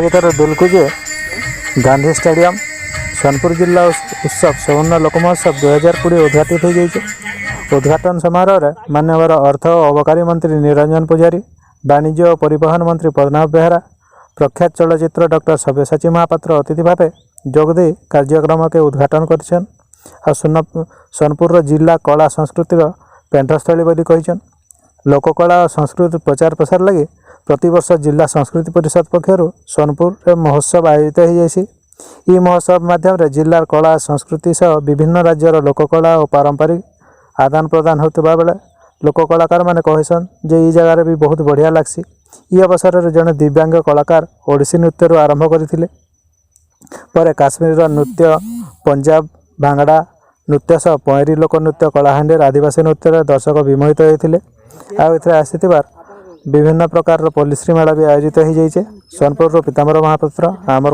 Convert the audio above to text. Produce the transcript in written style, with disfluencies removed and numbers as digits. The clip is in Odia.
ଭିତରେ ଦୁଲକୁଜେ ଗାନ୍ଧୀ ଷ୍ଟାଡିୟମ ସୋନପୁର ଜିଲ୍ଲା ଉତ୍ସବ ସୁବର୍ଣ୍ଣ ଲୋକ ମହୋତ୍ସବ 2020 ଉଦ୍ଘାଟିତ ହୋଇଯାଇଛି। ଉଦ୍ଘାଟନ ସମାରୋହରେ ମାନ୍ୟବର ଅର୍ଥ ଓ ଅବକାରୀ ମନ୍ତ୍ରୀ ନିରଞ୍ଜନ ପୂଜାରୀ, ବାଣିଜ୍ୟ ଓ ପରିବହନ ମନ୍ତ୍ରୀ ପଦ୍ମନାଭ ବେହେରା, ପ୍ରଖ୍ୟାତ ଚଳଚ୍ଚିତ୍ର ଡକ୍ଟର ସବ୍ୟସାଚୀ ମହାପାତ୍ର ଅତିଥି ଭାବେ ଯୋଗ ଦେଇ କାର୍ଯ୍ୟକ୍ରମକେ ଉଦ୍ଘାଟନ କରିଛନ୍ ଆଉ ସୋନପୁରର ଜିଲ୍ଲା କଳା ସଂସ୍କୃତିର ପେଣ୍ଠସ୍ଥଳୀ ବୋଲି କହିଛନ୍। ଲୋକକଳା ଓ ସଂସ୍କୃତି ପ୍ରଚାର ପ୍ରସାର ଲାଗି ପ୍ରତିବର୍ଷ ଜିଲ୍ଲା ସଂସ୍କୃତି ପରିଷଦ ପକ୍ଷରୁ ସୋନପୁରରେ ମହୋତ୍ସବ ଆୟୋଜିତ ହୋଇଯାଇଛି। ଇ ମହୋତ୍ସବ ମାଧ୍ୟମରେ ଜିଲ୍ଲାର କଳା ସଂସ୍କୃତି ସହ ବିଭିନ୍ନ ରାଜ୍ୟର ଲୋକକଳା ଓ ପାରମ୍ପରିକ ଆଦାନ ପ୍ରଦାନ ହେଉଥିବା ବେଳେ ଲୋକ କଳାକାରମାନେ କହିସନ୍ ଯେ ଇ ଜାଗାରେ ବି ବହୁତ ବଢ଼ିଆ ଲାଗ୍ସି। ଇ ଅବସରରେ ଜଣେ ଦିବ୍ୟାଙ୍ଗ କଳାକାର ଓଡ଼ିଶୀ ନୃତ୍ୟରୁ ଆରମ୍ଭ କରିଥିଲେ। ପରେ କାଶ୍ମୀରର ନୃତ୍ୟ, ପଞ୍ଜାବ ଭାଙ୍ଗଡ଼ା ନୃତ୍ୟ ସହ ପଏଁରି ଲୋକ ନୃତ୍ୟ, କଳାହାଣ୍ଡିର ଆଦିବାସୀ ନୃତ୍ୟରେ ଦର୍ଶକ ବିମୋହିତ ହୋଇଥିଲେ। ଆଉ ଏଥିରେ ଆସିଥିବାର ବିଭିନ୍ନ ପ୍ରକାରର ପଲ୍ଲିଶ୍ରୀ ମେଳା ବି ଆୟୋଜିତ ହୋଇଯାଇଛେ। ସୋନପୁରରୁ ପୀତାମ୍ବର ମହାପାତ୍ର, ଆମର